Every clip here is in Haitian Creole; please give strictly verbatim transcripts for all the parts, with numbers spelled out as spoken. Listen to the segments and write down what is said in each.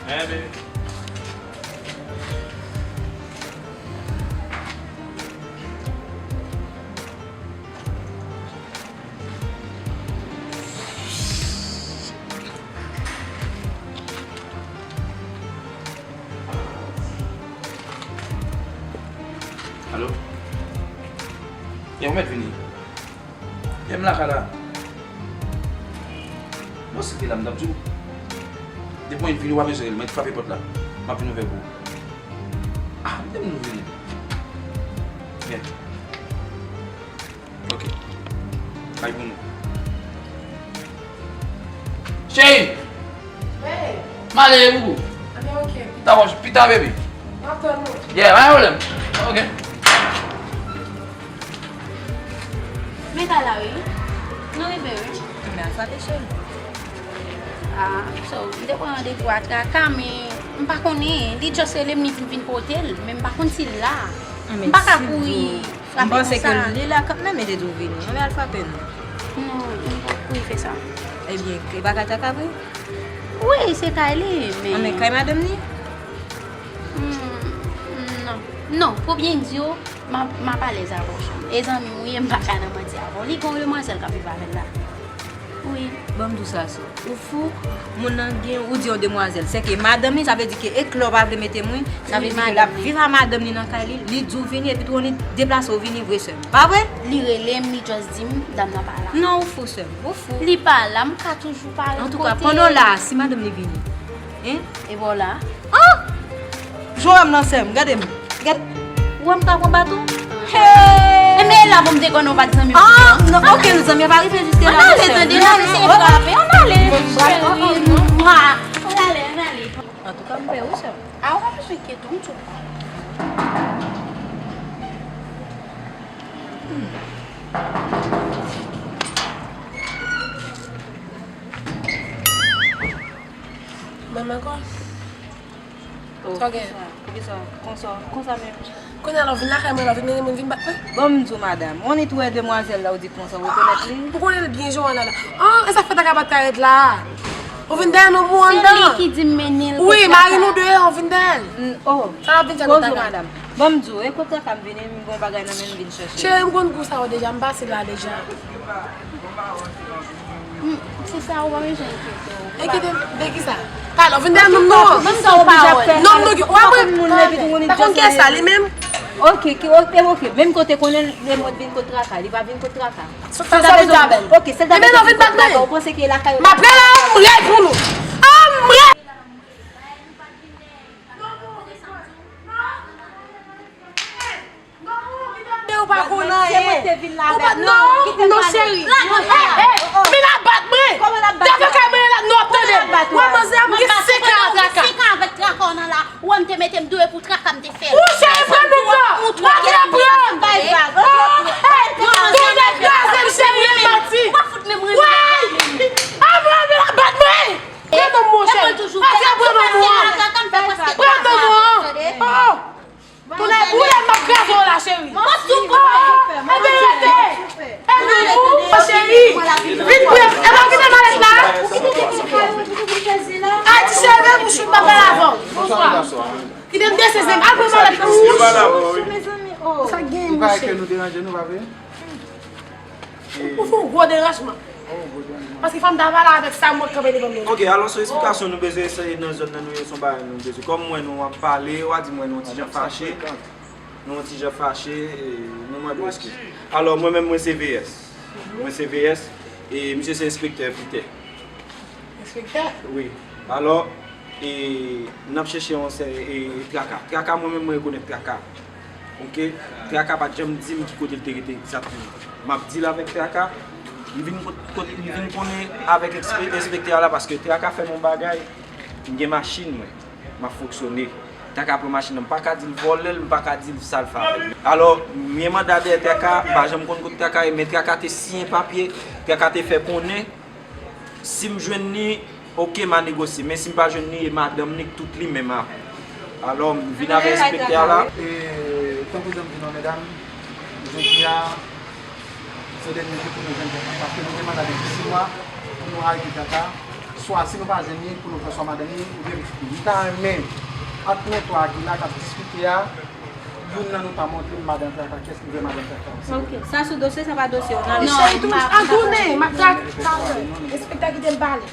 Hey, baby. Alo? Ye, ou mèt vini. Ye, m lakay la. Non, si te la, m t ap di w. Depi w vini, w pa bezwen rele, mwen frape pòt la. M ap vin ouvè pou ou. Ah, m te vin ouvri li. Byen. Ok. Bay pou nou. Cheri! Hey! M ale, boubou. Anben, ok. Pita, pita, baby. M ap tann ou. Yeah, pa gen pwoblèm. Ok. Men kay la, wi. Nou rive, wi. Men a frape, cheri. Ah, so, m te pran randevou a Traka, men m pa konnen. Li just rele m, li di m vin kote l, men m pa konn si l la. Ah, men m pa ka kouri. M panse ke li la kanmenm, e te di w vini. Anben al frape non. Non, m pa pou fè sa. Ebyen, e pa kay Traka vre? Wi, se kay li, men. Anben kay madanm li? Hmm, non. Non, pou byen di w, m ap, m ap alèz avè w, Chan. E zanmi m ou ye, m pa ka nan manti avè w. Li gen yon demwazèl k ap viv avè l la. Wi. Ban m di w sa, sè. Ou fou? Moun nan gen, ou di yon demwazèl. Sèke madanm li, sa vle di ke e klè w pa vle mete mwen, sa vle di ke l ap viv a madanm li nan kay li, li di w vini, epi tou li deplase w vini vre, sè m. Pa vre? Li rele m, li just di m, dam nan pa la. Non, ou fou, sè m. Ou fou. Li pa la, m ka toujou pa kote. Antouka, pandan w la, si madanm li vini, hein? E bò la. Ah! Jowèm nan sè m, gade m. Gade. Ou wè m ka pran baton? Hey! E men la pou m te konn ou pa t zanmi m. Ah, non, ok, nou zanmi pa rive jiske la. Ann ale, tande, ann ale, se frape, ann ale. Cheri, mwa. Ann ale, ann ale. Antouka, m pè wi, sè m. Ah, ou pa bezwen enkyete w, m tou. Manman, kò. Oh, sa w gen? Poukisa? Poukisa? Konsa, konsa menm. Kounye a la w vin lakay mwen la, w vin mennen moun vin bat mwen? Ban m di w, madanm, w annik wè demwazèl la, w di konsa, w rekonèt li? M konnen l byen, Johanna la. Ah, e sa fè Traka pa t ka ret la? Ou vin dèyè nou pou anndan? Se li ki di m mennen l. Wi, mari nou deyò, w vin dèyè l. Oh, sa l ap vin fè kot Traka? Madanm. Ban m di w, e kot Traka m vini, m gen yon bagay nan men m vin chèche. Cheri, m konn kou sa yo deja, m pase la deja. Hmm, se sa ou pa bezwen enkyete w. Enkyete m de kisa? Pale, w vin dèyè nonm nou an. Ban m sa w pawòl. Nonm nou ki, w ap wè. Pa konn kiyès sa, li menm? Ok, ki, ok, ok. Menm kote konnen lè mwen vin kot Traka, li pa vin kot Traka. Sa, sa, sa vin di avè l. Ok, se ta bezwen vin kot Traka, ou panse ke lakay ou. M ap rele anmwey pou nou. Anmwey! Ou pa konn anyen. Ou pa, non, non, cheri. Vin ap bat mwen. Devan kamera la, nou ap tande. Wè manzè ap gen senk an avèk Traka. Senk an avèk Traka w nan la. Wè m te mete m dwe pou Traka m te fè l. Ou cheri pran nonm nan. Mwen ki ap pran. Tonnè kraze m cheri, e manti. Wè. Anmwey, vin ap bat mwen. Pran nonm mwen cheri. Pase pran nonm mwen. Pran nonm mwen. Oh. Tounen boule m ap kraze w la cheri. Mwen sou kou. Ebyen rete. Ebyen ou cheri. Vin pran. E pa kite malèt la. Ay ti cheve pou chout m ap pale avè w. Bonswa. Kite m deseze m. Al pran malèt la. Sa gen mouche. Ou fè yon gwo deranjman. Paske fò m ta pale avèk sa m wè k kanpe devan m yo. Ok, alò se yon esplikasyon nou bezwen eseye nan zòn nan nou ye, se yon bagay nou bezwen. Kòm m wè nou ap pale, w a di m wè nou yon ti jan fache. Nou yon ti jan fache, e, nou mande w eskiz. Alò, mwen menm, mwen se V S. Mwen se V S, e misye se enspektè Pitè. Enspektè? Wi. Alò, e, n ap chèche yon sè, e, Traka. Traka, mwen menm, mwen rekonèt Traka. Ok? Traka pa t janm di m ki kote l te rete egzakteman. M ap deal avèk Traka. M vin kot, kot, m vin konnen avèk ekspe-, enspektè a la paske Traka fè m yon bagay. M gen machin, mwen. M ap fonksyone. Traka pran machin nan, m pa ka di l vòlè l, m pa ka di l sa l fè avè l. Alò, m gen manda dèyè Traka, m pa janm konn kot Traka ye, men Traka te siyen papye, Traka te fè konnen, si m jwenn li, oke, m a negosye, men si m pa jwenn li, e madanm li k tout li menm avè l. Alò, m vin avè enspektè a la. E, tankou jan m di nou, medam, jodi a, se dènye jou pou nou jwenn Traka, paske nou te manda depi sis mwa pou nou arete Traka. Swa si nou pa jwenn li, pou nou fè swa madanm li oubyen pitit li. M ta renmen ant nou twa ki la k ap diskite a, youn nan nou ta montre m madan Traka. Kiyès ki vre madan Traka? Ok. Sa sou dosye, sa pa dosye w. Nan, non, m pa, m pa pale. Entspektè kite m pale.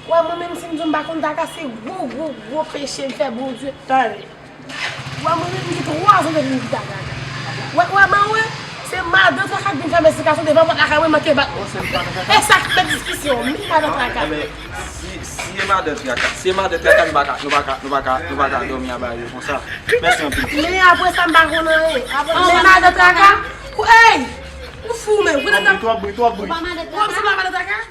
Wè, mwen menm, si m di w m pa konn Traka, se gwo, gwo, gwo peche m fè Bondye. Tande. Wè, mwen menm, m gen twa zan depi m kite Traka. Wè, wè, man, wè, se madan Traka k vin fè m esplikasyon devan pòt lakay mwen, manke bat mwen. E sa k fè diskisyon, m pa nan Traka. Enben, si, si e madan Traka, si e madan Traka, nou pa ka, nou pa ka, nou pa ka, nou pa ka dòmi anba yo konsa. Mèsi anpil. Men apre sa, m pa konn anyen. Apre, men madan Traka, ey! Ou fou menm, ou nan... Twòp bri, twòp bri. Ou pa madan Traka? Ou pa madan Traka?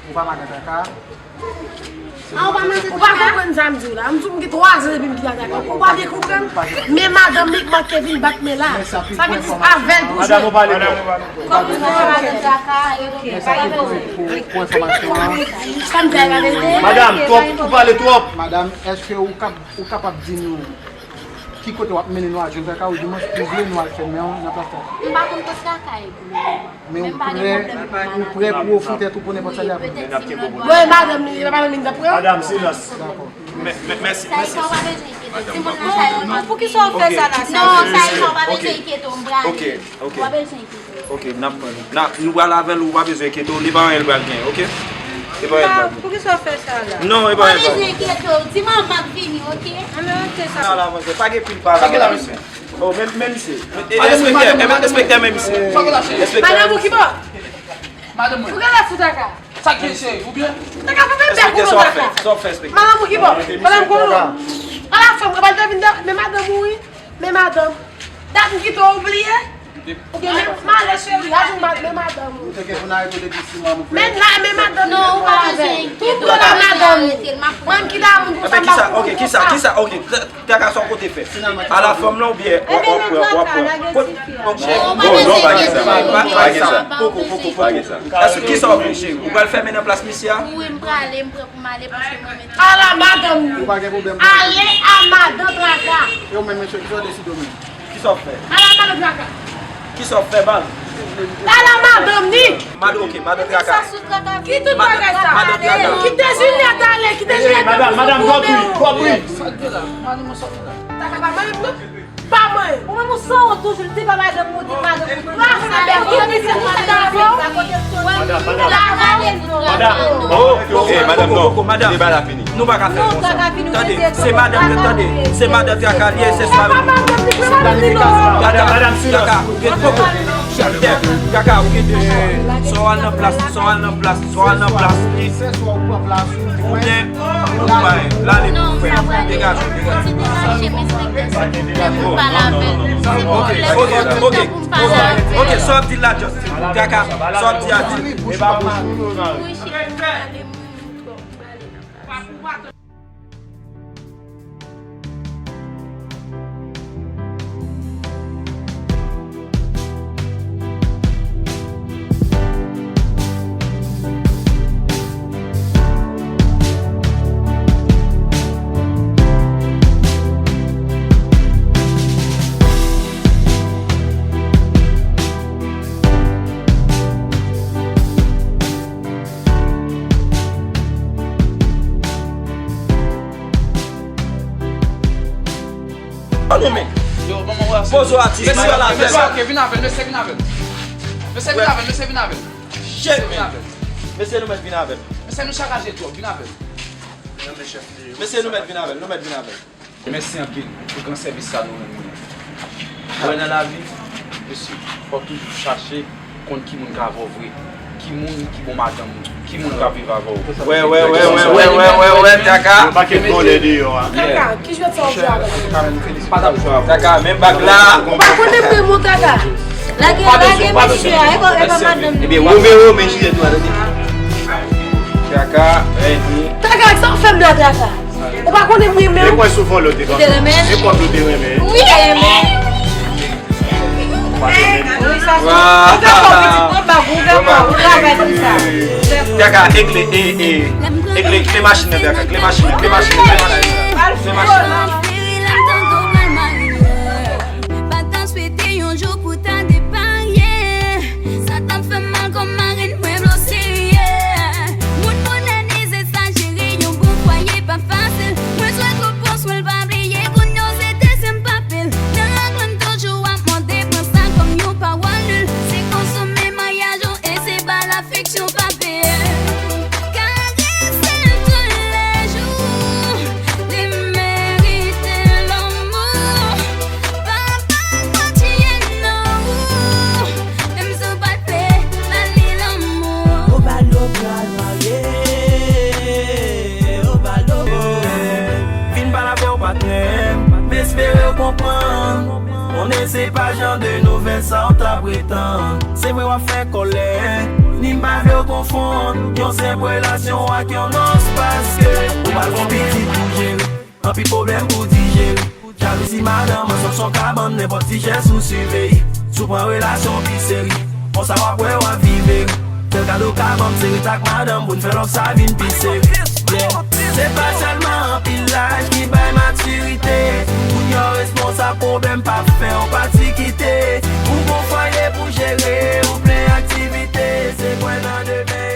Ou pa madan Traka? Ah, ou pa madan Traka? Ou pa konprann sa m di w la. M di w m gen twa zan depi m kite Traka. Ou pa byen konprann? Men madanm li k manke vin bat mwen la. Sa vle di avè l toujou. Madanm, ou pale twòp. Kòm ou se madan Traka, ok. Sa vle di pou, pou enfòmasyon an. Sa m di a verite. Madanm, twòp, ou pale twòp. Madanm, èske ou kab-, ou kapab di nou ki kote w ap mennen nou al jwenn Traka, oudimwens ou vle nou al fèmen w nan plas Traka? M pa konn kot Traka ye pou le moman. Men ou prè, ou prè pou ofri tèt ou pou nenpòt sa li ap vle. Wi, petèt si m nan dwa. Bon, madanm li, madanm li t ap pran. Madanm, silans. Dakò. Mè-, mè-, mèsi, mèsi. Sa, sa w pa bezwen enkyete. Timoun nan sa yo pa... Poukisa w fè sa la? Non, sa yo, sa w pa bezwen enkyete w, m prale. Ok, ok. W pa bezwen enkyete w. Ok, n ap pran li. N ap, nou pral avè l, ou pa bezwen enkyete w, li pa anyen l pral gen, ok? Li pa anyen l pral gen. Poukisa w fè sa la? Non, li pa anyen l pral gen. W pa bezwen enkyete w, di manman k vini, ok? Ann rete sa. Al avanse, pa gen pil pale la, mesye. Oh, men, men misye. E, enspektè, enspektè, men misye. Enspektè. Madanm ou ki bò? Madanm mwen. Ou genlè fou Traka. Sa k gen cheri, ou byen? Traka pa fè bèk ou non Traka. Madanm ou ki bò? Madanm konnen. Ala fanm, ou pa t vin dan, men madanm ou wi. Men madanm. Dat m kite w, ou bliye? Ou gen men malè cheri, a di w men madanm ou. Ou te gen pou n arete w depi sis mwa, mon frè. Men la, men madanm ou. Non, ou pa bezwen. Tout dola madanm ou. Mwen m ki damou pou sa m pa pou. Ok, kisa, kisa, ok. Traka sa w konte fè? Ala fanm lan oubyen w ap pran, w ap pran. Bon, non, pa gen sa, pa, pa gen sa. Poko, poko, poko. Èske kisa w ap fè, cheri? Ou pral fèmen nan plas misye a? Wi, m prale, m pran pou m ale paske mwen menm. Ala madanm nou. Ale a madan Traka. E ou menm, mesye, kisa w deside ou menm? Kisa w ap fè? Ala madan Traka. Kisa w ap fè, baz? Ala madanm ni. Madan, ok, madan Traka. Ki tout bagay sa? Madan Traka. Kite Juliette ale, kite Juliette ale. Madanm, madanm, twòp bri, twòp bri. Traka pa manyen m non. Pa manyen. Ou menm ou sanwont toujou, li di pa madanm ou, di madanm ou. Madanm, madanm, non. Madanm, oh, ok, madanm, non. Deba la fini. Nou pa ka fè l konsa. Tande, se madan, tande, se madan Traka li ye, se swa... Madanm, silans. Traka, ou gen de, Traka, ou gen de, swa w al nan plas, swa w al nan plas, swa w al nan plas li. Oubyen, ou pa, l ale pou frè, degaje, degaje. Ok, ok, ok, ok, ok, sa w ap di la, Justin. Traka, sa w ap di a di. An nou men. Yo, ban mwen wè sa. Pozo atis, mesye, mesye, ok, vin avè l, mesye, vin avè l. Mesye, vin avè l, mesye, vin avè l. Shit, man. Mesye, nou mèt vin avè l. Mesye, nou sakaje twòp, vin avè l. Mesye, nou mèt vin avè l, nou mèt vin avè l. Mèsi anpil pou gran sèvis sa nou rann mwen an. Ou wè nan lavi, mesye, fò w toujou chache konn ki moun k avè w vre, ki moun ki bon madanm ou, ki moun k ap viv avè w. Wè, wè, wè, Traka. Yon pakèt vòlè deyò a. Traka, ki jwèt sa w jwe avè l? Traka, menm bag la. Ou pa konnen mwen, mon Traka. Lage, lage mesye a, e pa, e pa madanm li. Ebyen, Romero, men jwèt ou a, tande. Traka, redi. Traka, sa w fè m la, Traka? Ou pa konnen m renmen w? E pwen sou vòlè w te renmen? Ou te renmen l? E pwen ou te renmen? Wi, renmen. Ou pa renmen? Wi, sa se... Ou fè fò pitit mwen bag ou, ou fè fò, ou travay pou sa. Traka, e kle, e, e, e kle, kle machin nan, Traka, kle machin nan, kle machin nan, kle machin nan, kle machin nan. Afeksyon pa peye, karese l toulejou. Li merite lanmou. Papa l pa tiye nan ou. Menm si w pa t vle, ba li lanmou. Obalo pral marye. Obalo. Vin pale avè w patnè m, m espere w konprann. Konnen se pa jan de nouvèl sa w ta pretann. Se vre w ap fè kòlè, ni m pa vle w konfonn yon senp relasyon ak yon nonm, paske ou pral gon pitit pou jere, anpil pwoblèm pou dijere. Jalouzi madanm, ansanm son kabann, nenpòt ti jès ou siveye. Si w pran relasyon pi serye, konsa w ap wè w ap viv ere. Sèl kado ka ban m se ret ak madanm pou n fè lòv sa vin pi serye. Yeah. Se pa sèlman anpil laj ki bay matirite. Moun yo responsab, pwoblèm pa fè w pati kite. Ou